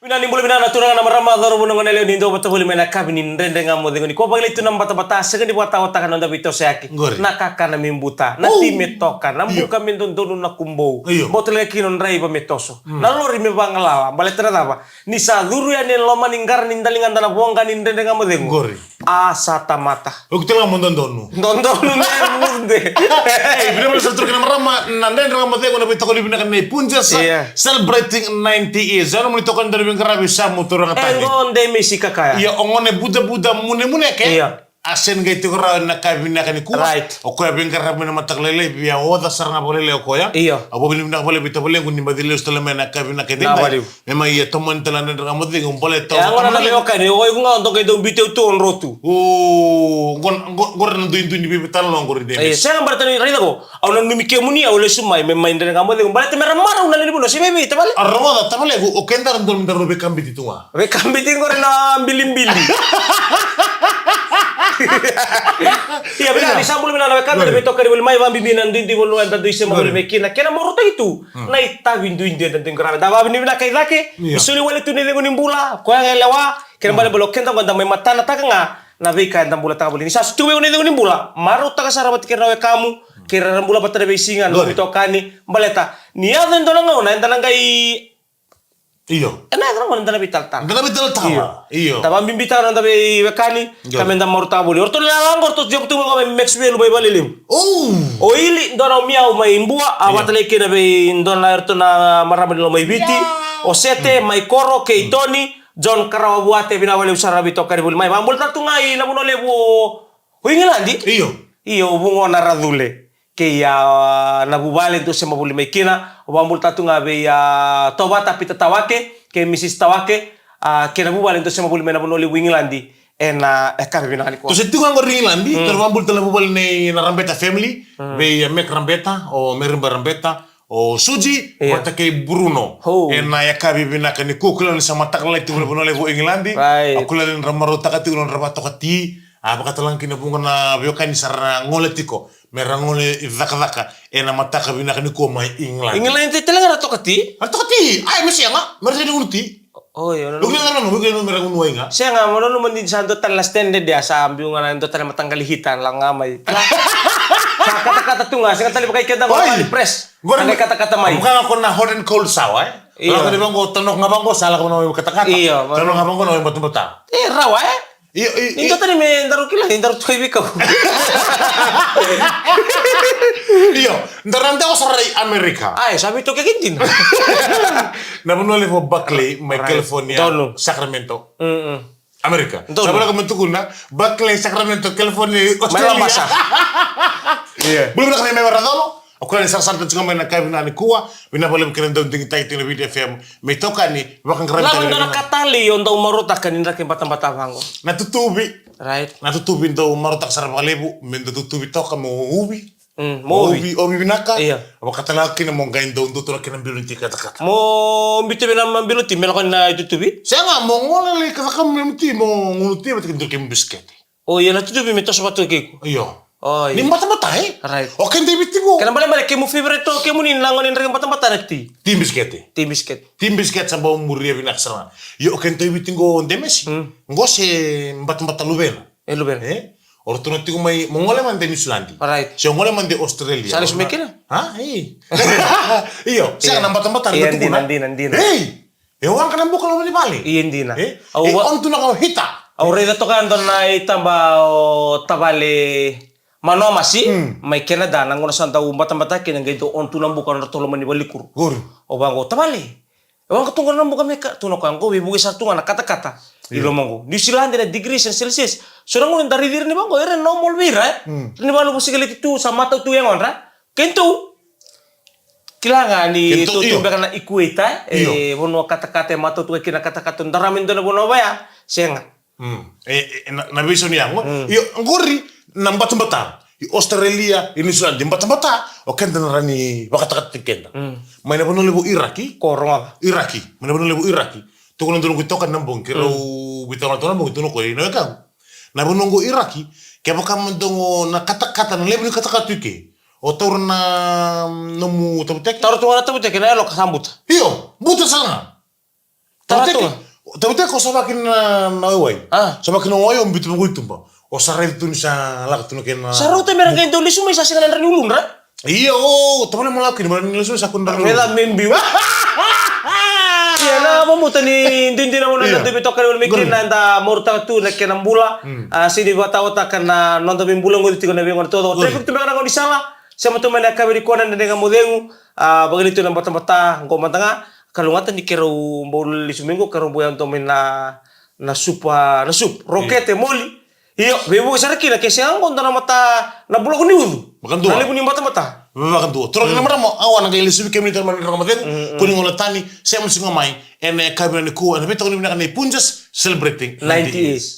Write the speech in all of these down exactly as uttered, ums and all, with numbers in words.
Vinaka ni bula vinaka na turaga na marama, cauravou, na goneyalewa ni dau vata voli mai na yakavi ni Dredre Ga Mo Cegu nikua. Vakilai tu na batabata, sega ni vakataotaka na noda veitosoyaki. Qori. Na kakana me buta, na ti me toka, na buka me dodonu, na kubou. Io. Botoleka kina o draiva me toso. Na lori me vagalala. Baleta na cava? Ni sa curu yani e loma ni qara ni daligada na voqa ni Dredre Ga Mo Cegu. Qori. A sa tamata. O kutela mo dodonu. Dodonu me mude. Ei, vinaka vakalevu sara turaga na marama, na Dredre Ga Mo Cegu na veitokoni vinaka nei Punjas. Io. Celebrating ninety years. Au na mani toka na dau veiqaravi sa mo turaga tani. E gone me sikakaya. Io, o gone budabuda munemuneke. Io. A sega ni qai tiko rawa na ka vinaka nikua. Right. O koya veiqaravi mai na mataka lailai, via oca sara ga vakalailai o koya. Io. Au vakavinavinaka vakalevu vei tavalequ ni baci lesu tale mai na ka vinaka e dei mai. Me mai ia tomani tale na Dredre Ga Mo Cegu, baleta. E, au gona na veiwekani, o iko ga o dou qai dau biuti au tu o dro tu. O, qo, qo, qori na duidui ni veitalanoa qori dei. E, sega baleta ni raica ko, au nanumi kemuni, au lesu mai, me mai Dredre Ga Mo Cegu, baleta me ra marau na lewe ni vanua, se vei vei, tavale? A rogoca, tavalequ, o keda na dua na dau veikabiti tu ga. Veikabiti qori na bilibili. Ia, vinaka, ni sa bula vinaka na wekada, na veitokani voli mai, vakabibi na duidui vanua eda dui sema voli mai kina, kena marautaki tu na itavi duidui eda dui qarava. Da vakavinavinaka i cake, ni soli wale tu na icegu ni bula, koya ga e lewa, kena balebale o keda qo eda mai matanataka ga na veika eda bulataka voli. Ni sa sutu vei au na icegu ni bula, marautaka sara vata kei ira na wekamu, kei ira era bula vata na veisiga, na veitokani, baleta ni yaco e dua na gauna eda na qai Io. Ena yaco na gauna eda na veitalatala. Eda na veitalatala. Io. Io. Da vakabibitaka na noda veiwekani, ka meda marautaka voli. O ratou na lala qo, o ratou tiko tu mai Maxwell mai Valelevu. O. O Ili, dua na o Miau mai Bua, a vakatalai kina vei dua na, o ratou na marama ni Lomaiviti. O Sete mai Koro, kei Toni, John Karawa Vuate, vinaka vakalevu sara na veitokani voli mai. Vakabulataka tu ga i Navunualevu o, o Igiladi. Io. Io, o Vugona Racule. Kei, a, na vuvale dou sema voli mai kina, au vakabulataka tu ga vei, a, Tovata Pita Tawake, kei Misis Tawake, a, kei na vuvale dou sema voli mai Navunualevu Igiladi, ena, e, yakavi vinaka nikua. Tou se tu ga qori Igiladi, tou na vakabula tale na vuvale nei na Rabeta family, vei, a, Mek Rabeta, o Meriba Rabeta, o Suji, vata kei Bruno. Ena yakavi vinaka nikua, kila ni sa mataka lailai tu voli Navunualevu Igiladi, a kila ni ra marautaka tiko na nodra vakatoka ti, a, vakatalega kina vuqa na veiwekani sa ra gole tiko. Me ra gole i cakacaka ena mataka vinaka nikua mai England. England tale ga ra toka ti? Ra toka ti. Ai, me sega. Me ra sega ni gunu ti. Oi, oi, oi. Vukila na nona, vukila na nona me ra gunu wai ga. Sega, mo nanuma ni sa dua tale na standard ya, sa biu ga na dua tale mataqali hita, lako ga mai. Sa katakata tu ga, sega tale vaka i keda qo na press. Qori na katakata mai. Vaka ga ko na hot and cold shower, e? Io. Lako ni vaqo, tanoka ga vaqo, sa lako na wai katakata. Io, tanoka ga vaqo na wai batabata. E, rawa, e? Io, io, io. Ni dua tani me daru kila, ni daru tu i veikau. Io, daru na dewa sara i Amerika. Ai, sa veitokiyaki dina. Na vanua levu o Berkeley, mai California, Sacramento. Amerika. Sa voleka me tukuna, Berkeley, Sacramento, California, Australia. Mai Labasa. Io. Bula vinaka na i mai Varacolo. O koya ni sarasara tiko mai na ka vinaka nikua, vinaka vakalevu kei na dau digitaki tiko na Viti F M. Me itokani, vakaqaravi tale. Lako dua na ka talei o dau marautaka ni draki batabata vaqo. Na tutuvi. Right. Na tutuvi dau marautaka sara vakalevu, me dau tutuvi toka mo uvi. Mm, mo uvi. Uvi, uvi vinaka. Io. Vakatalega kina mo qai dau dutu na kena bilo ni ti katakata. Mo biuta vei na ma bilo ti, me lako na itutuvi. Sega, mo gole lai katakata mo ti, mo gunu ti, vata kei dua kei bisikete. O, ia na tutuvi me toso vata kei iko. Io. O, io. Ni batabata, e? Right. O keda i Viti qo. Kena balebale kemu favorite o kemuni na gone draki batabata na ti. Ti bisikete. Ti bisikete. Ti bisikete sa bau muria vinaka sara ga. Io, o keda i Viti qo Demesi. Mm. Qo se batabata luvena. E luvena. E? O ratou na tiko mai, mo gole mada i Niusiladi. Right. Se o gole mada i Australia. Sa lesu mai kina? Ha? E. Io, sega na batabata. Io, dina, dina, dina. Ei! E waqa na buka loma ni vale. Io, dina. E? Au e, on tu na ka o hita. Au raica toka e dua na itaba o tavale Manomasi, mm, mai Canada, na gauna sa dau batabata kina qai dau on tu na buka na ratou loma ni valenikuro. Qori. Au vaqo, tavale. E waqa tu qo na buka me ka, tukuna o koya, qo veivuke sara tu ga na katakata. Io. I loma qo. New Zealand na degrees and Celsius. So na gauna da raici ira ni vaqo, era normal vei ira, e? Mm. Ira ni vaqo, vosika leti tu, sa matau tu yagodra. Keitou. Kila ga ni keitou, tou tu, io, beka na equator, e, io, vanua katakata, e matau tu ga kina katakata, da rawa me dua na vanua vaya, sega. Mm. E, e, na, na veisau ni yago. Mm. Io, qori na batabata. I Australia, i New Zealand, i batabata, o keda na rawa ni vakatakata tiko keda. Mm. Mai na vanua levu Iraki. Ko rogoca. Iraki. Mai na vanua levu Iraki. Tukuna dua noqu itokani na bogi, keirau, mm, veitokani na bogi, tukuna o koya, na wekaqu. Na vanua qo Iraki, kevaka mada qo na katakata, na levu ni katakata tu i ke. O taura na nomu tavuteke? Taura tu ga na tavuteke, na yaloka sa buta. Io, buta sara ga. Tara tu ga. Tau teka o sa vaki na, na waiwai. A. Sa vaki na waiwai o biuta vaqo i tuba. O sa raica tu ni sa lako tu na kena. Sa rauta me ra qai dau lesu mai sa sega na dra ni uludra. Ia o, tavale mo lako kina, mara ni lesu mai sa kua na dra ni uludra. Raica me biu. Ia na vamuta ni duidui na vanua na dui veitokani voli mai kina eda marautaka tu na kena bula. A, sega ni vakataotaka na noda veibula goci tiko na veigauna taucoko. Traffic tu beka na gaunisala. Sema tu mai na yakavi nikua na dredre ga mo cegu. A, vakaliu tu na batabata, qo mada ga. Kalougata ni keirau bau lesu mai qo, keirau bau yadua mai na, na supa, na sup. Rokete, moli. Io, veivuke sara kina ke sega qo dua na mata na buloko ni ucu. Vakadua. Na levu ni batabata. Vakadua. Turaga kei na marama, au na qai lesu vei kemuni tale mai na Roko Macegu, kua ni gole tani, sema tiko ga mai ena yakavi vinaka nikua, ena veitokani vinaka nei Punjas, celebrating ninety years.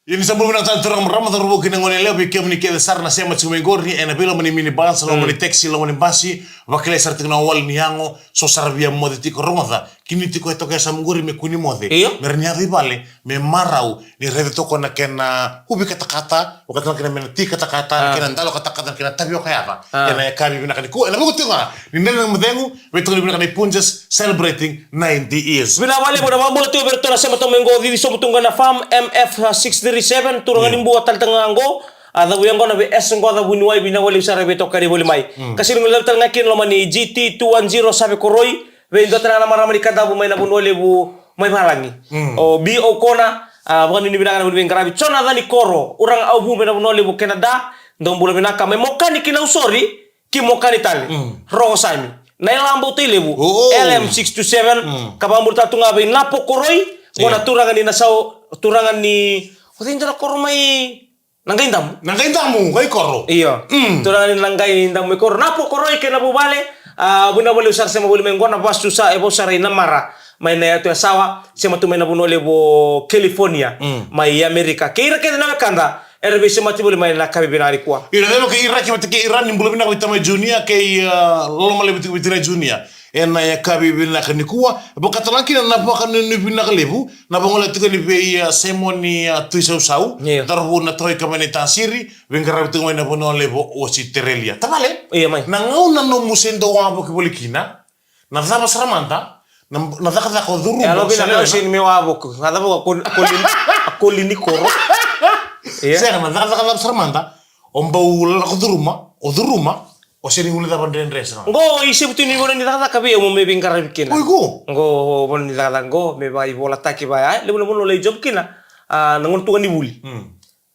Ia ni sa bula vinaka tale turaga marama, cauravou kei na gone yalewa, vei kemuni kece sara na sema tiko mai qori ena veiloma ni minibus, loma ni taxi, loma ni basi, vakilai sara tiko na wali ni yago, so sara via moce tiko, rogoca, kemuni tiko e toka e yasamu qori me kua ni moce. Io. Me ra ni yaco i vale me marau ni raica toka na kena uvi katakata, vakatale kina me na ti katakata, na kena dalo katakata, na kena tavioka yaca. Ena yakavi vinaka nikua ena vuku tiko ga ni Roko Macegu, veitokani vinaka nei Punjas, celebrating ninety years. Vinaka vakalevu na vakabula tiko vei iratou na sema tiko mai qo, cici sobu tu ga na Farm M F six three seven, turaga ni Bua tale tiko ga qo. A, cavuya qo na vei S qo, cavu ni wai, vinaka vakalevu sara veitokani voli mai. Ka sega ni guilecavi tale ga kina loma ni G T two one zero Savekoroi, vei dua tale ga na marama ni Kadavu mai na Vanua Levu mai valagi. O B O Kona, a, vakanuinui vinaka na vuni veiqaravi. Jonathan Koro, uraga au vu mai na Vanua Levu kei na da, dou bula vinaka mai Mokani ki Nausori, ki Mokani tale. Roko Sami. Na Ilabau Tailevu, L M six two seven, ka vakabula tale tu ga vei Napo Koroi, qo na turaga ni Nasau, turaga ni, o cei dua na koro mai Naqaidamu. Naqaidamu, qai koro. Io. Turaga ni Naqaidamu mai koro. Napo Koroi kei na vuvale, a, vinaka vakalevu sara sema voli mai qo na vasu sa e vosara i Namara. Mai na yatu Yasawa, sema tu mai na Vanua Levu o California. Mai Amerika. Kei ira kece na wekada era veisemati voli mai na yakavi vinaka nikua. Ira ceva kei Iraki vata kei Iran, ni bula vinaka vei tamai Junior kei, a, loloma levu tiko vei tinai Junior. Ena yakavi vinaka nikua, vakatale ga kina na vakanuinui vinaka levu, na vagolea tiko ni vei, a, Simoni, a, Tuisausau, cauravou na Troika mai na Tasiri, veiqaravi tiko mai na Vanua Levu o Ositerelia. Tavale? Ia mai. Na gauna nomu se dau wavoki voli kina, na cava sara mada, na, na cakacaka o curuma, e, alo vina, se na, se ni me wavoki. Na cava ko, ko, ko lini, ko lini koro. Ia. Sega, na cakacaka cava sara mada, o bau lako curuma, o curuma, o se ni guilecava dredre sara. Qo i sevu tu ni vanua ni cakacaka vei au mo me veiqaravi kina. Oi qo. Qo vanua ni cakacaka qo, me vakaivolataki vaya, e, levu na vanua lai job kina, a, na gauna tu ga ni vuli.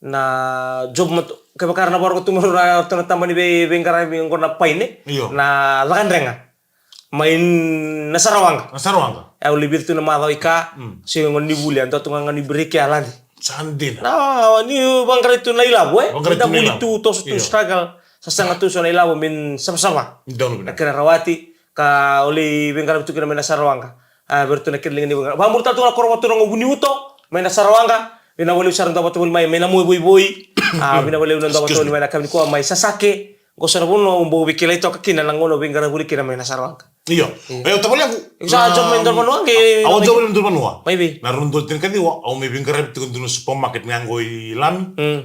Na job matu, kevaka era na vakarorogo tu mai rau na, ratou na tabana ni vei, veiqaravi qo na Paine, io, na Cakadrega. Mai na Sarawaqa. Na Sarawaqa. E, au lai vica tu na macawa i ka, se gauna ni vuli, a dua tu ga gauna ni break a lade. Sa dina. Na, ni vaqarai tu na ilavo, e? Vaqarai tu na ilavo. Ni da vuli tu, toso tu, struggle. Sa saga tu so na ilavo me savasava. Donu vinaka. Na kena rawati, ka au lai veiqaravi tu kina mai na Sarawaqa. A, vei iratou na kena liga ni veiqaravi. Vakamuria tale tu ga na koro vakaturaga o Vuniuto, mai na Sarawaqa. Vinaka vakalevu sara na dua vata voli mai, mai na Moe Voivoi. A, vinaka vakalevu na dua vata voli mai na yakavi nikua, mai Sasake. Qo so na vanua au bau veikilai toka kina na gauna au veiqaravi voli kina mai na Sarawaqa. Io. Io. E, o tavalequ. Iko sa job mai dua na vanua qai. Au a job mai dua na vanua. Mai vei? Na rua na udolu tinikaciwa, au mai veiqaravi tiko dua na supermarket ga qo i Lami. Mm.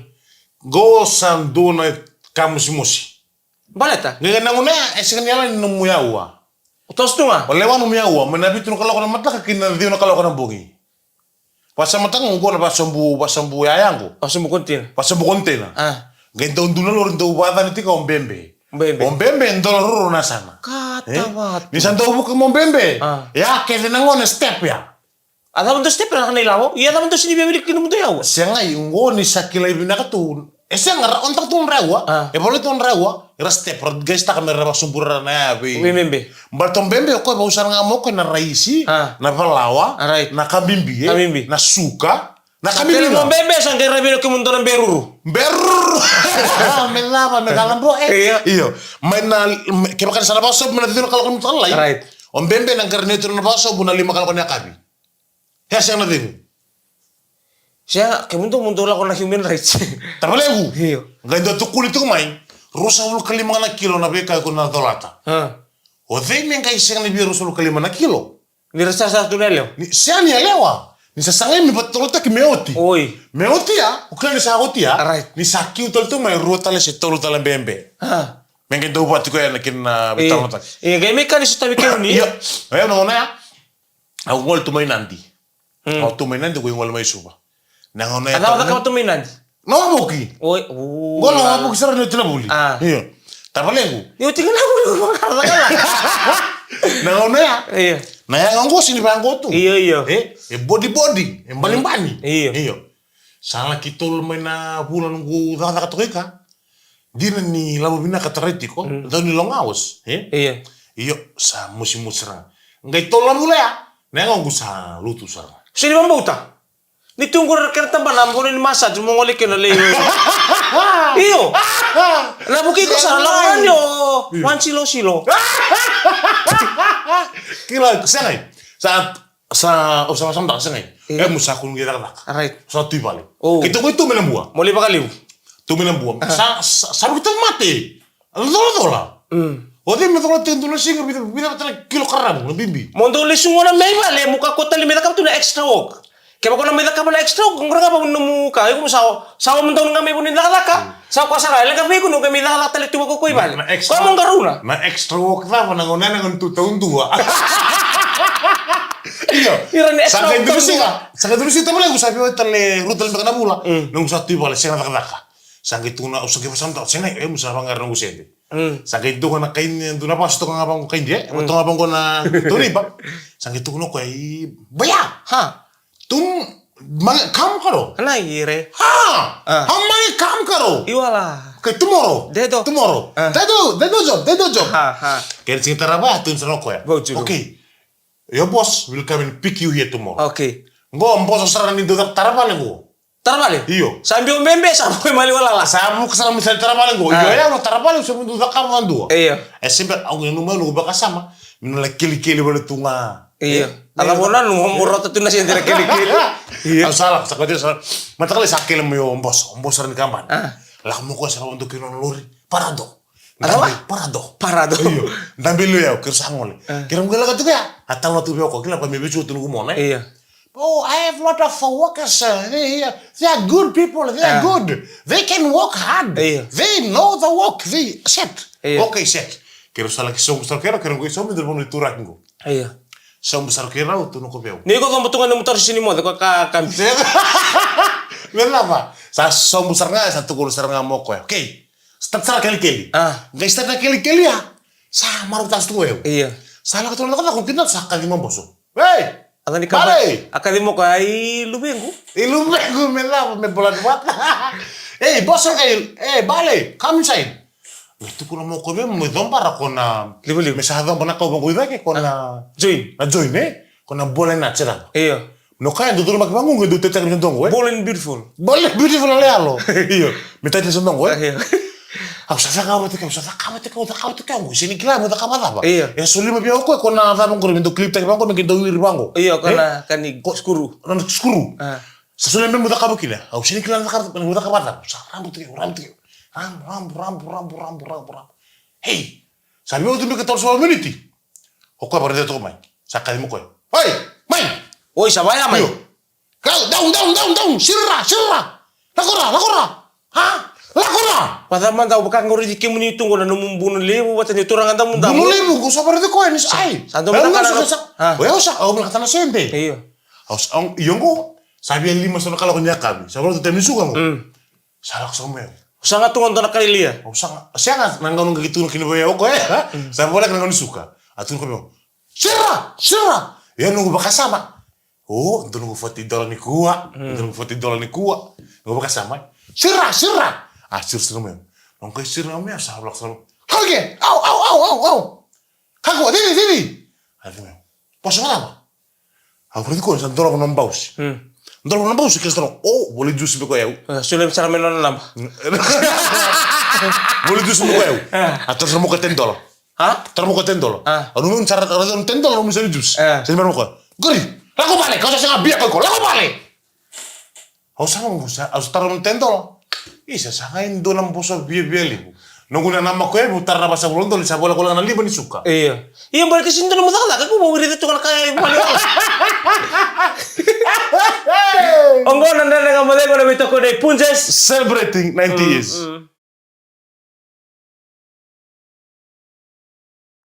Qo sa dua na ka mosimosi. Baleta? Qai na gauna ya, e sega ni yala ni nomu yaua. O toso tu ga? O lewa nomu yaua, mai na vitu na kaloko na mataka ki na ciwa na kaloko na bogi. Vasamataka qo na vasobu, vasobu yaya qo. Vasobu container. Vasobu container. A. Qai dau dua na lori dau vakacani tiko o Bebe. Bebe. O Bebe e dola ruarua na yasana. Ka tavatu. Ni sa dau vuka mo Bebe. A. Ya kece na gone step ya. A cava dau step ya na ilavo? Ia cava dau sini via wiliki kina mudou yaua? Sega, i qo ni sa kilai vinaka tu. E sega, ra, o dau tu na yaua. A. E volai tu na yaua. Era step, ra qai staka me ra vakasobura na yaya vei. Vei Bebe. Baleta o Bebe o koya vau sara ga mo koya na raisi, a, na valawa, a, right, na kabibi, e, kabibi, na suka, na kabibi. Tele ga. Mo Bebe sa qai ravi na kemudou na beruru. Beruru. Me cava, me cala dua, e. Io. Io. Mai na, me, kevaka ni sa na vakasobu mai na ciwa na kaloko ni mataka lailai. Right. O Bebe na qai rawa ni oti na vakasobu na lima kaloko ni yakavi. E sega na cegu. Sega, kemudou, mudou lako na human rights. Tavalequ. Io. Qai dua tukuni tiko mai. Ruasagavulu ka lima ga na kilo na veika iko na colata. A. O cei me qai sega ni via ruasagavulu ka lima na kilo? Ni ra sasara tu na yalewa. Ni, sega ni yalewa. Ni sasagai me vakatotolotaki me oti. Oi. Me oti ya, o kila ni sa oti ya. Right. Ni sa kiu tale tu mai rua tale se tolu tale Bebe. A. Me qai dau vati koya na kena, ah, veitalanoataki. Io, qai me ka ni sotavi kemuni. Io. Io, na gauna ya. Au gole tu mai Nadi. Mm. Au tu mai Nadi, ko i gole mai Suva. Na gauna ya. A cava cakava tu mai Nadi? Na wavoki. Oi, o. Qo na wavoki sara ni oti na vuli. Ah. Io. Tavalequ. Ni oti ga na vuli, ko vaqara cakava. Na gauna ya. Io. Na yaga qo sega ni vaqo tu. Io, io. E, e body body, e balibali. Io. Io. Sa laki tolu mai na vula noqu cakacaka toka i ka. Dina ni lavo vinaka tarai tiko, mm, dau ni long hours, e? Io. Io, sa mosimosi sara ga. Qai tolu na vula ya, na yagoqu sa lutu sara ga. Sega ni vakabauta. Ni tu qori kena tabana, mo ni massage, mo gole kina lei. Io. Na vuki ko sa, la ni o, io, wan silo silo. Kila, sega. Sa Sa, au sa, sa mada, sega. Io. E, mo sa kua ni qai cakacaka. Right. Sa tu i vale. O. Keitou qai tu mai Nabua. Mo lai vakalevu. Tu mai Nabua. Aha. Sa, sa, sa vuki tauvimate. Colacola. Mm. O cei me cola tiko dua na siga, vica, vica vata na kilokaramu, na bibi. Mo dau lesu gona mai vale, mo kakua tale me cakava tu na extra work. Kevaka o na mai cakava na extra work, qori ga vau nomu ka, iko mo sa, sa o mo dau ga mai vau ni cakacaka. Mm. Sa koya sara, e leqa vei iko, noqu mai cakacaka tale tu vakaukauwa i vale. Na, na extra, koya mo qarauna. Na extra work cava na gauna, na gauna tu taudua. Io. Ira ni extra work taudua. Sa qai dua na siga, sa qai dua na siga tavalequ sa via tale, rua tale beka na vula. Mm. Noqu sa tu i vale, sega na cakacaka. Sa qai tukuna, au sa qai vakasamataka, sega, e, mo sa vaqara noqu sede. Mm. Sa qai tukuna na kai ni, dua na vasu toka ga vaqo kai ni, e, mm, toka ga vaqo na, tou neiba. Sa qai tukuna o koya, i, baya. Ha. Tum, ma, kam karo. Ana ire. Ha! Ah. How many kam karo? Iwala. Okay, tomorrow. Dedo. Tomorrow. Ah. Dedo, dedo job, dedo job. Ha, ha. Kena siga tarava, tukuna sara o koya. Vau tiko. Okay. Your boss will come and pick you here tomorrow. Okay. Qo, boss sara ni dau tara vale qo. Tara vale? Io. Sa biu bebe, sa boi mali walala. Sa vuka sara mai sa tara vale qo. Ah. Io, ya, no tara vale, sa vuka dua ka vakadua. Io. E sebe, au nanuma, noqu vakasama. Mina la kelikeli vale tu ga. Io. E? A la vona, no mo rota tu na sede na kelikeli. Io. Au sa lako, sa kote, sa. Matakali sa kele mai o boso, o boso sara ni kabani. Ah. Lako mo ko sara vandu kina na lori. Parado. A cava? Parado. Parado. Io. Dabe liu yau, kira sa gole. Ah. Kira gole lako tu ya. A tala tu veo ko, kila ko me vitu tu noqu mona, e? Io. Oh, I have lot of workers, uh, they, uh, they are good people, they are good. They can work hard. Io. They know the work, they set. Io. Okay, set. Kira sa laki sobu sara kira, kira qo sobu, dua vou ni turaki qo. Io. Sobu sara kira, au tu noqu veo. Ni ko cobo tu ga na mutaro sini mo, ko ka kambi. Me lava. Sa sobu sara ga, sa tukuna sara ga mo koya. Okay. Start sara kelikeli. Ah. Qai start na kelikeli ya. Sa marau tasi tu qo yau. Io. Sa lako tu na lako, lako, kina sa kaci mo boso. Hey! A kaci mo ko, ai luvequ. I luvequ me lava me bola ni vata. Hey, boso, hey, hey, Bale, come inside. Me tukuna mo ko vei me cobara ko na livaliva. Me sa coba na kau vaqo i cake ko na join. Na join, e? Ko na bola na tse cava. Io. No kaya dodoro maki vaqo, dodoro tete ni dongo, e? Bold and beautiful. Bold and beautiful, ale alo. Io. Me tete ni dongo, e? Io. Au sa cakava tiko, au sa cakava tiko, au cakava tiko, au sega ni kila mo cakava cava. Io. E soli mai vei au ko, ko na cava qori, me dau clip taki vaqo, me qai dau iri vaqo. Io, ko na kani skuru. Na skuru. Ah. Sa soli mai mo cakava kina. Au sega ni kila na cakava, mo cakava cava. Sa rabu tiko, rabu tiko. Rabu, rabu, rabu, rabu, rabu, rabu, rabu. Hey! Sa vei au tu beka tolu sa miniti. O koya vakaraica toka mai. Sa kaci mo koya. Oi, mai! Oi, sa vaya mai. Io. Kau, down, down, down, down. Sira, sira. Lako ra, lako ra. Ha? Lako ra. Vata mada, au vaka qori kemuni tu qo na nomu buno levu, vata ni turaga damu damu. Buno levu, ko sa varaici koya ni sa, ai. Sa dau. Au sa, o yau sa, au vinakata na sede. Io. Au sa, au, io qo, sa via lima so na kaloko ni yakavi. Sa varaici temi suka qo. Mm. Sa lako sara mai. Au sa ga tu ga dua na kailia. Au sa ga, sega na gauna ga ki tu na kina vei au ko, e, ha? Mm. Sa voleka na gauna ni suka. A tu na ko meu. Sira, sira. Ia noqu vakasama. O, dua noqu forty dollar nikua. Mm. Dua noqu forty dollar nikua. Noqu vakasama. Sira, sira. A, sira, sira mai. Noqu kai sira mai, sa voleka sara. Kau ke. Au, au, au, au, au. Kakua, cici, cici. A, cici mai. Poso cava? Au raici koya sa dolava na bausi. Hmm. Dolava na bausi, kila sa taro, o, voli juice me koya au. E, soli sara me nona naba. Voli juice me koya au. Ah. A taro sara mo koya ten dollar. Ha? Taro mo koya ten dollar. Ah. Au nanuma ni sa raica na ten dollar, nanuma ni sa ni juice. Ah. Sa ni me mo koya. Qori, lako vale, kau sa sega bia koya ko, lako vale. Au sa vagusa, au sa tara na ten dollar. Isa, sa qai dua na boso viavia levu. Noqu nanuma ko e, vou tara na vasagavulu na dola, sa voleka na lima ni suka. Io. Io, baleta sega ni dua na nomu cakacaka, ko vou raica toka na ka e vale. Oqo na Dredre Ga Mo Cegu ena veitokoni nei Punjas. Celebrating ninety years. Mm, mm.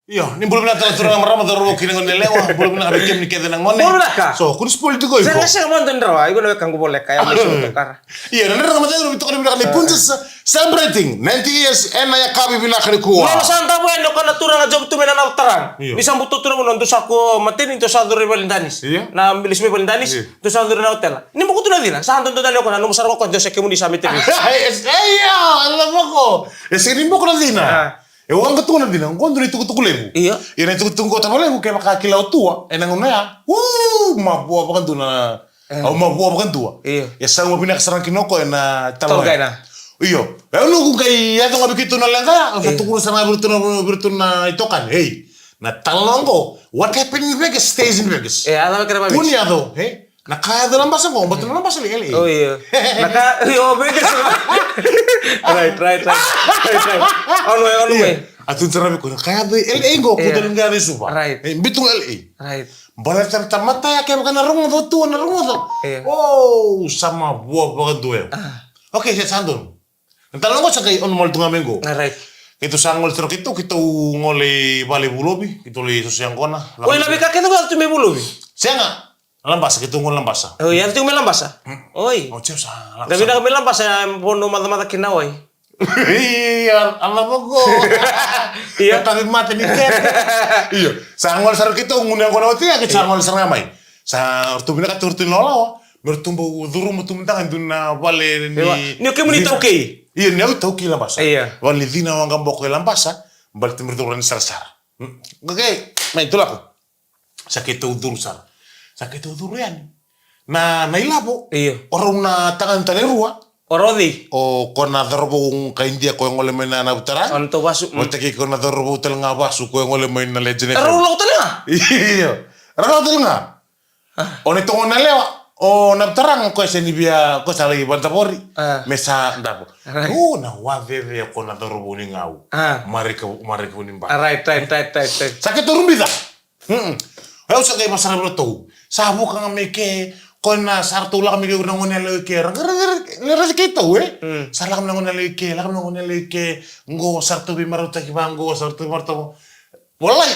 Io, ni bula vinaka tale turaga, marama, cauravou kei na gone yalewa, bula vinaka vei kemuni kece na gone. Bula vinaka. So, kua ni spoil tiko iko. Sega, sega, mada ni rawa, iko na wekaqu voleka, ya, mo sa tokara. Io, na dredre ga, matai, au via toka ni vinaka ni Punjas celebrating ninety years ena yakavi vinaka nikua. Io, na sa davo yani o koya na turaga Job tu mai na Navutaragi. Io. Ni sa buto tu na vanua, dou sa ko mateni, dou sa curu i vale ni danisi. Io. Na lesu mai vale ni danisi, io, dou sa curu na otela. Ni boko tu na cina, sa dodonu tale o koya, na nomu sara o koya, dou sa kemuni sa mateni. Io, e lako. E sega ni boko na cina. A. E waqa tu na cina, qo dua na itukutuku levu. Io. Ia na itukutuku qo tavalequ kevaka kila o tua, ena gauna ya. Uu, mavoa vakadua na, e, au mavoa vakadua. Io. Ia sauma vinaka sara ga kina o koya na taloya. Taloya na. Io. E, au nuku qai yaco ga vei keitou na leqa ya, au sa, io, tukuna sara ga vei iratou na, vei iratou na itokani. Ei, na taloya qo, what happened in Vegas stays in Vegas. E, a cava kena vaviti. Kua ni yaco, e? Na ka yaco i Labasa qo, baleta na Labasa e L A. Oh, io. Na ka, io, Vegas. Right, right, right. Right, right. Ono, ono, io. A tu sara vei koya, na ka yaco i L A qo, io, kua tale ni qai yaco i Suva. Right. E, biu tu ga i L A. Right. Baleta na tamata ya kevaka na rogoca o tua, na rogoca. Io. Oh, sa mavoa vakadua. A. Okay, sa, sa donu. Na taloya qo sa qai ono mai tu ga mai qo. A, right. Keitou sa gole sara keitou, keitou gole i vale i Vulovi, keitou lai soso yaqona. Oi, na veika kece qo yaco tu mai Vulovi? Sega. Labasa, keitou gole Labasa. Oi, yaco tiko mai Labasa? Mm. Oi. O, teu sa, Labasa. Na vinaka mai Labasa, e, bono macamaca kina wai. Ia, a lavo qo. Ia. Na tauvimate ni kete. Io. Sa gole sara keitou, gunu yaqona oti ya, keitou sa, io, gole sara ga mai. Sa ratou vinakata ratou na lawalawa me ratou bau curuma tu mada ga e dua na vale ni, ni o kemuni taukei. Io, ni au taukei Labasa. Io. Vale ni cina waqaboko e Labasa, baleta me ratou rawa ni sarasara. Mm. Okay, mai, tu lako. Sa keitou curu sara. Sa keitou curu yani. Na, na ilavo. Io. O rau na tagane tale rua. O rau cei? O koya na cauravou ka Idia ko e gole mai na, na Navutaragi. O na tau vasu, mm. O tale ko na cauravou tale ga vasu ko e gole mai na Legend F M. Rau lako tale ga? Io. Rau lako tale ga. A. O na itogo na lewa, o Navutaragi, ko e sa ni via, ko e sa lai vadavori. A. Me sa davo. Right. O na waveve ko na cauravou ni gau. A. Marika, marika ni ba. A, right, right, right, right, right. Sa keitou rubica. Mm-mm. Au sa qai vasara vei ratou. Sa vuka ga mai ke, ko na sa ratou lako mai ke na gone yalewa i ke. Ra, ra, ra, ra, ra, keitou, e? Mm. Sa lako mai na gone yalewa i ke, lako mai na gone yalewa i ke. Qo sa ratou veimarautaki vaqo, sa ratou veimarautaki. Walai.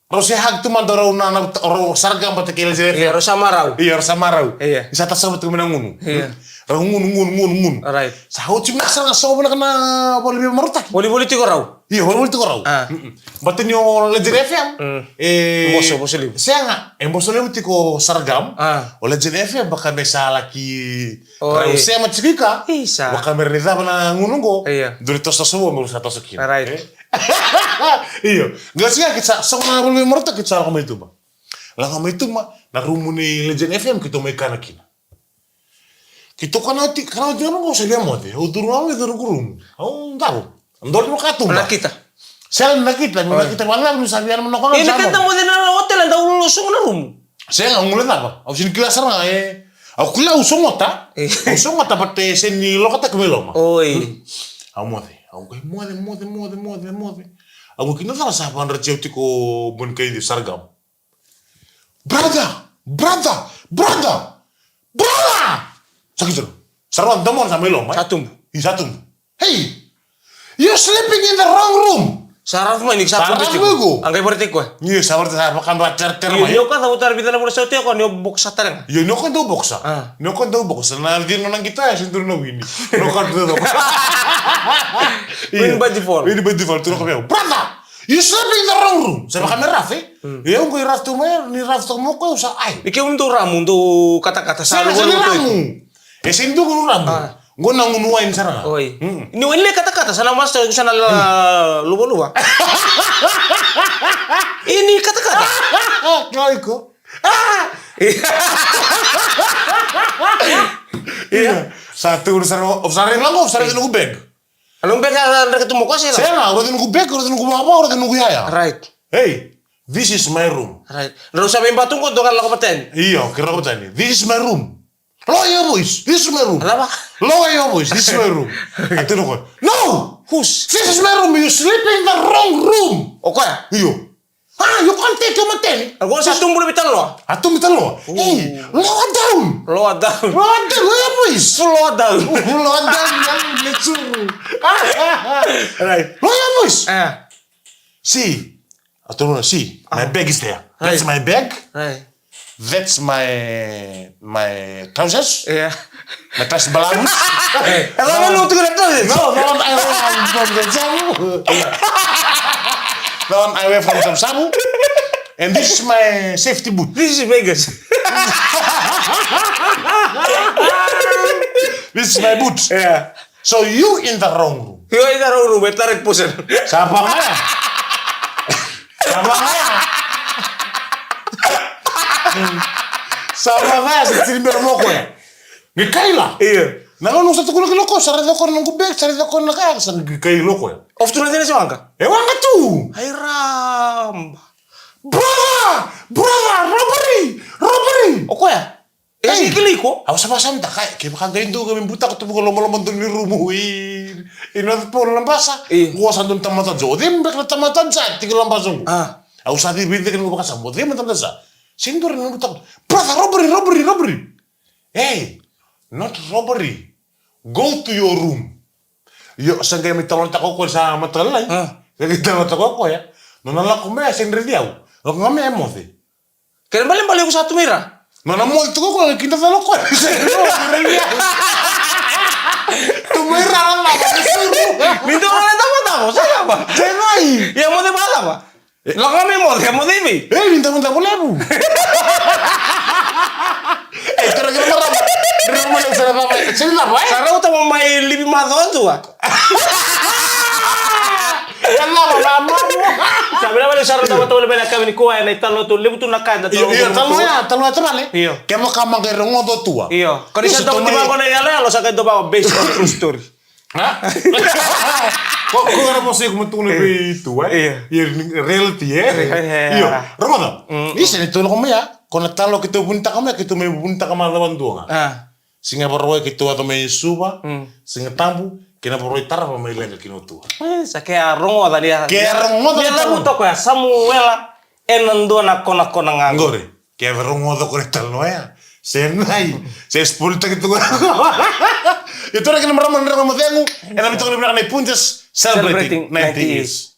Rau se hug tu mada rau na, na, rau sara ga bata kei Legend F M. Io, rau sa marau. Io, rau sa marau. Io. Ni sa tasova tu mai na gunu. Io. Rau gunu, gunu, gunu, gunu. Right. Sa oti mai sara ga, sa vinaka na voli veimarautaki. Volivoli tiko rau. Io, volivoli tiko rau. A. Mm-mm. Baleta ni o Legend F M. Mm. E boso, boso levu. Sega, e boso levu tiko Sargam. A. O Legend F M vaka me sa laki, oi, rau sema tiko i ka. Isa. Vaka me ra ni cava na gunu qo. Io. Duri toso sovo me sa toso kina. Right. E? Io. Qai siga keitou sa, sa na voli veimarautaki keitou sa lako mai tuba. Lako mai tuba, na rumu ni Legend F M keitou mai kana kina. Keitou kana oti, kana oti na rogo sa via moce. Au curu ga mai curu rumu. Au davo. Dolo ni vakatuba. Nakita. Sega ni nakita, ni nakita vakacava ni sa via na manako na. Ia, ni sa keda moce na otela, dau lolo sogo na rumu. Sega, au gole cava. Au sega ni kila sara ga, e. Au kila au sogota. E. Au sogota, but e sega ni lokataki mai loma. Oi. Mm. Au moce. Au qai moce, moce, moce, moce, moce. Au qai kina cala sa vadrati au tiko boni kai di Sargam. Brother! Brother! Brother! Brother! Sa keitou. Sa rau domona sa mai loma, e? Sa tubu. I sa tubu. Hey! You're sleeping in the wrong room! Sa rafu mai ni sa rafu mai ko. A qai varete ko. Ni sa varete sa vakadua terter mai. Ni o ka sa vutara vica na vula sa tiko ni o boksa tale ga. Io, ni o ka dau boksa. A. Ni o ka dau boksa. Na dino na qito ya, sa duru na wini. Ni o ka dau boksa. Win by default. Win by default, tu na ka veo. Brother! You sleeping in the wrong room. Sa vaka me rafu, e? Mm. Ia au qai rafu tu mai, ni rafu tu mai ko au sa ai. Ni kemudou ramu, dou katakata sa. Sega, sega ni ramu. E sega ni dua qo ramu. A. Qo na gunu waini sara ga. Oi. Mm. Ni waini le katakata, sa na masta, sa na la, luvaluva. Ini katakata. Kau iko. A! Ia. Sa tu sara, o sara ni lago, o sara ni noqu bag. A nomu bag a dreke tu mo koya se la? Sega, o rau noqu bag, o rau noqu vava, o rau noqu yaya. Right. Hey, this is my room. Right. Rau sa veiba tu qo, dou ka lako vata yani. Io, ke lako vata yani. This is my room. Lower your voice. This is my room. Cava? Lower your voice. This is my room. A tu na koya. No! Whose? This is my room. You sleep in the wrong room. O koya? Io. Ah, you can't take your mateni. A qo sa tubu na veitalanoa. A tubu na veitalanoa. Ooh. Hey, lower down. Lower down. Lower down. Lower your voice. Full lower down. Full lower down. Right. Lower your voice. Ah. See, A tu na, see, my bag is there. That's my bag. Right. That's my my trousers. Yeah. My trousers balavu. Ela na lutu na trousers. No, the one I wear from Savu. The one I wear from Savu. And this is my safety boot. This is Vegas. This is my boot. Yeah. So you in the wrong room. Yo ita rau rau betarek pusen. Sa vagaya. Sa vagaya. Sa vagaya sa tiri bera mo koya. Ni kaila. Iya. Na gauna sa tukuna kilo ko sa raica ko na noqu bag sa raica ko na kaya sa ni kaila ko ya. Of tu na cena se waqa. E waqa tu. Ai ramba. Brother, brother, robbery, robbery. O koya. E si kili ko. Au sa vasa mata kai ke vaka qai dua me butako tu vuka lomaloma dua ni rumu i i North Pole na basa. Io. Qo sa dua na tamata jo. O cei beka na tamata ja tiko na basa qo. Ah. Au sa cei vei cei kena vaka sa mo cei na tamata ja. Sega dua na butako. Brother, robbery, robbery, robbery. Hey, not robbery. Go to your room. Io, sa qai mai talonataka o koya sa matakalai. Ah. Sa qai talonataka o koya. Nona lako mai sa qai raici au. Lako ga mai e moce. Kena balebale ko sa tu mai ra. Nona moce tu ko koya kida talo koya. Sa qai raici au. Tu mai ra na lako na suru. Ni dua na tamatamo sa cava. Sa qai. Ia moce va cava. Lako ga mai moce moce i vei. Ei, ni damudamu levu. Ei, tara kena marama. Ni marama levu sara cava. Sara cava, e? Sa rauta mo mai livi macoa dua. E lava na mamu. Sa vila vale sa rauta mo tau levu na kavi ni koa ena italo tu levu tu na ka na Io, io, talo ya, talo ya tamale. Io. Kema ka maga e rogoco tua. Io. Kau ni sa tau ti mago na yalo yalo sa kai do mago based on true story. Ha? Ko ko era mo se ko mo tukuna vei tu, e? Ia, ni reality, e? Ia, rogoca. Ni se ni tu loko mai ya, ko na talo ki tu vunitaka mai, ki tu mai vunitaka mai lava dua ga. Siga Vakarauwai ki tu yaco mai Suva, Siga Tabu, ki na Vakarauwai tarava mai leqa ki na utua. E, sa ke a rogoca ni a. Ke a rogoca ni a. Ni a toko ya, Samuela, ena dua na konakona ga. Qori. Ke a rogoca ko na italanoa ya. Se nai. Se spulitaki tu. Ia tou na kena marama na Rega mo Cegu. Ena vitoka ni vinaka na iPunjas. Celebrating ninety years.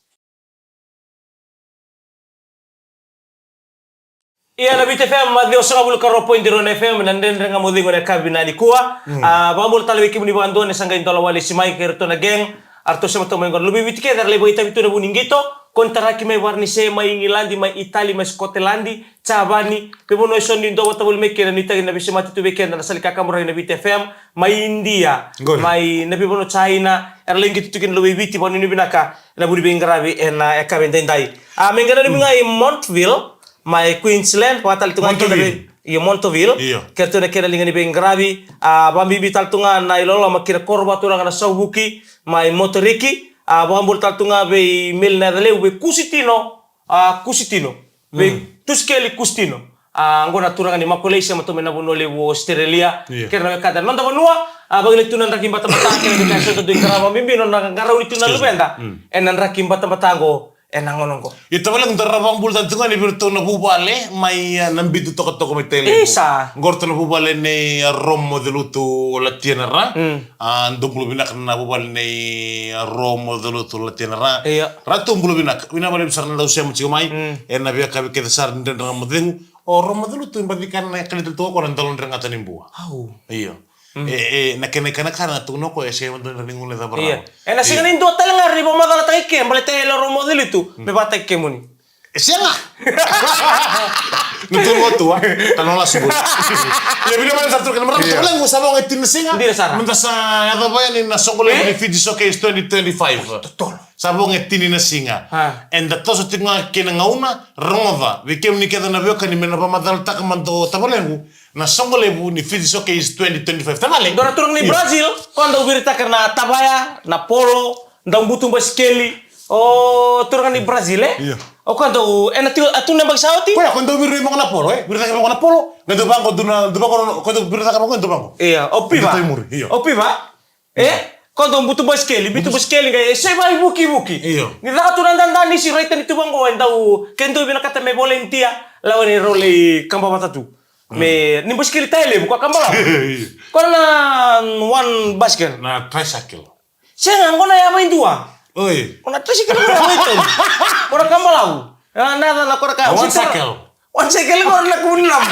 Ia na Viti F M, ma ciwasagavulu ka rua point rua na F M, na Dredre Ga Mo Cegu ena yakavi nikua. A, vakabula tale vei kemuni vakadua ni sa qai dola wale si mai kei ratou na gang. A ratou sema toka mai qo na luve i Viti kece era lai vakaitavi tu na vu ni qito. Konitaraki mai Varanise, mai Igiladi, mai Itali, mai Sikoteladi, Japani, veivanua eso ni dua vata voli mai kina, nuitaki na veisemati tu vei keda na sala ni kakaburaki na Viti F M, mai Idia, mai na veivanua China, era lai qito tu kina na luve i Viti, vakanuinui vinaka ena vu ni veiqaravi ena yakavi edaidai. A, me qai nanumi ga i Montville, mai Queensland, vakatale tu ga kina vei, io, Montville. Io. Kei ratou na kena liga ni veiqaravi, a, vakabibi tale tu ga na iloloma ki na koro vakaturaga na Sauvuki, mai Moturiki, a, vakabula tale tu ga vei Meli na yaca levu, vei Kusitino, a, Kusitino. Vei Tusikeli Kusitino. A, qo na turaga ni Makolei, sema tu mai na vanua levu o Australia. Io. Kei na wekada na noda vanua, a, vakilai tu na draki batabata, kei na wekada sota dui qarava bibi, nona qarauni tu na luveda. Ena draki batabata qo, ena gauna qo. Ia tavale, da ra vakabula tale tu ga ni vei ratou na vuvale, mai, a, na bitu tokatoka mai Tailevu. Isa. Qo ratou na vuvale nei, a, Romo Celutu Latiana Ra. A, dou bula vinaka na vuvale nei, a, Romo Celutu Latiana Ra. Io. Ratou bula vinaka. Vinaka vakalevu sara na dau sema tiko mai. Ena veiyakavi kece sara ni Dredre Ga Mo Cegu. O Romo Celutu e baci kana na kali tale tu ko na dalo dregata ni bua. Au. Io. E, e, na kena ikanakana tukuna ko e se dalo dregata ni gule cava rawa. Io. Ena sega ni dua tale ga ni vakamacalataki ke, baleta e lo Romo Celutu. Me vakataki kemuni. E sega. Na tolu atu a. Tano la subu. Ia vina mai sa tolu kena marama tolu lengu sa vonga e tini na siga. Dina sara. Meda sa yacova yani na soqo levu ni Fiji Showcase twenty twenty-five. Totolo. Sa vonga e tini na siga. Eda toso tiko ga kei na gauna, rogoca. Vei kemuni kece na veiwekani me na vakamacalataka mada o tavalequ. Na soqo levu ni Fiji Showcase twenty twenty-five. Tavale. Dua na turaga ni Brazil, ko dau viritaka na tavaya, na polo, dau butu basikeli. O turaga ni Brazil, e? Io. O ko dau, ena tiko, a tu na yabaki sa oti? Koya, ko dau viri mogo na polo, e? Viritaka mogo na polo. Ga dau vaqo, dua na, dau vaqo, ko dau viritaka mogo, dau vaqo. Io, o Piva. Dau i muri, io. O Piva. E? Ko dau butu basikeli, butu basikeli ga, e se vaivukivuki. Io. Ni caka tu na dada ni si raita ni tu vaqo, e dau, ke dau vinakata me volunteer, lawa ni rau lai kaba vata tu. Me, ni basikeli tae levu, ko a kaba lawa. Io. Ko na one bicycle. Na tricycle. Sega, qo na yava e dua. Oi. Qo na tricycle, qo na yava e dua. Qo na kaba lawa. Ah, na cava na kora ka? One cycle. One cycle qori na kumunamu.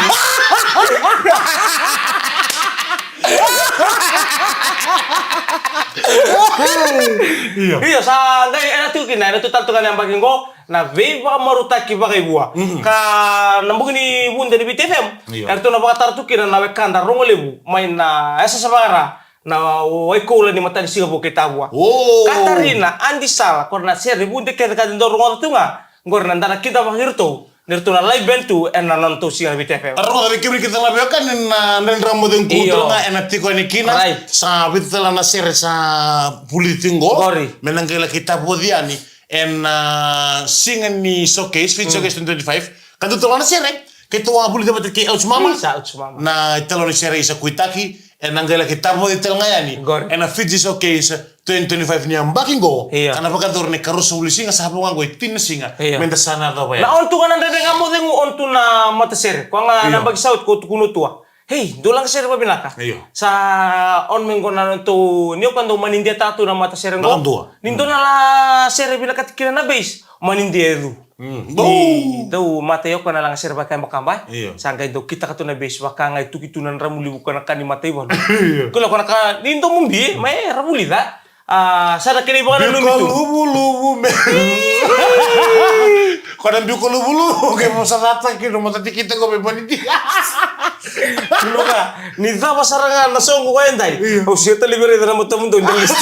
Io. Io, sa qai ena tu kina, ena tu tale tu ga na yabaki qo na veivakamarautaki vakaivua. Mhm. Ka na bogi ni Vude ni Viti F M, eratou na vakatara tu kina na wekada rogo levu mai na yasayasa vaka-Ra, na Waikoula ni matanisiga vou kei Tavua. O. Katarina Adisala, qori na sere Vude kece ka dau rogoca tu ga. Qori na dana kidavaki iratou ni ratou na live band tu ena nodratou siga na Viti F M. Rogoca vei kemuni kece na veiwekani na Dredre Ga Mo Cegu, io, tale ga ena tiko yani kina. Right. Sa vica tale na sere sa vulici tiko qo. Qori. Me na qai laki tavoci yani ena, ah, siga ni Showcase, Fiji Showcase twenty twenty-five. Ka dua tale na sere keitou a vulica vata kei Ouch Mama. Isa, Ouch Mama. Na italanoa ni sere Isa Kuitaki, ena qai laki tavoci tale ga yani. Qori. Ena Fiji Showcase twenty twenty-five ni yabaki qo. Io. Ka na vakayacori na ikaruasagavulu ni siga, sa vo ga qo e tini na siga. Io. Meda sa na yacova yani. Na on tu ga na Dredre Ga Mo Cegu, on tu na matasere. Koya ga na, io, yabaki sa oti ko tukuna tu a, hei, dou lagasere vavinaka. Io. Sa on mai qo na nodatou, ni o koya dau manidia tu na matasere qo. Vakadua. Ni dou na lasere vinakati kina na bass, manidia e cu. Mm. Ni dau matai o koya na lagasere vakabakaba. Io. Sa qai dau kitaka tu na bass vaka ga e tuki tu na dramu levu ko na ka ni mataivalu. Io. Kila ko na ka ni domo bi, ma era vulica. Ah, sa na kena ivakananumi tu. Biuka luvuluvu me. Ko na biuka luvuluvu, ke mo sa cata ki no matati kita ko me manidia. Kila ka, ni cava sara ga na soqo ko e dai. Io. Au sia tale vei ira na matamudou ni list.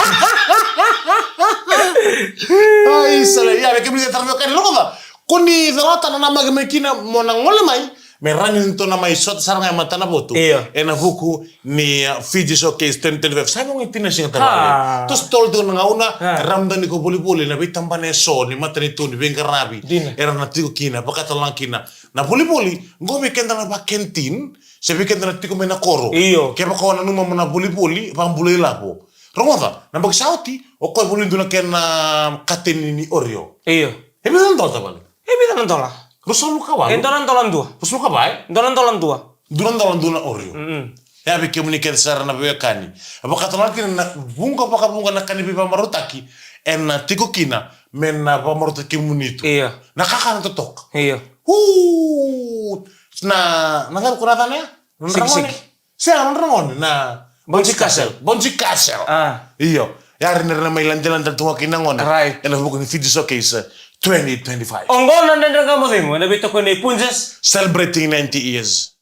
Ai, sala, ia, me kemuni tara me kani rogoca. Ko ni calata na namaki mai kina mo na gole mai, me rawa ni tou na mai sota sara ga e matanavotu. Io. Ena vuku ni, ah, Fiji Showcase twenty twenty-five. Sa vo ga e tini na siga tale. Ah. Toso tolu tu na gauna, ah, e rawa mada ni ko volivoli na veitabana eso ni matanitu ni veiqaravi. Dina. Era na tiko kina, vakatalega kina na volivoli, qo vei keda na vakentin, se vei keda na tiko mai na koro. Io. Kevaka o nanuma mo na volivoli, vakabulai lavo. Rogoca, na yabaki sa oti, o koya e voli dua na kena kateni ni Oreo. Io. E vica na dola tavale? E vica na dola? Ruasagavulu ka walu. E dua na dola dua. Ruasagavulu ka va, e? Dua na dola dua. Dua na dola dua na Oreo. Mm. E a vei kemuni kece sara na veiwekani. E vakatalega kina na vuqa vakavuqa na ka ni veivakamarautaki ena tiko kina me na vakamarautaki kemuni tu. Io. Na kakana totoka. Io. Uu, na, na cava ko na yacana ya? Sikisiki. Se a nodra gone na Bouncy Castle. Bouncy Castle. Ah. Io. Yari na ra na mai ladelade tu ga kina gone. Right. Ena vuku ni Fiji Showcase twenty twenty-five. Oqo na Dredre Ga Mo Cegu, ena veitokoni nei Punjas. Celebrating ninety years.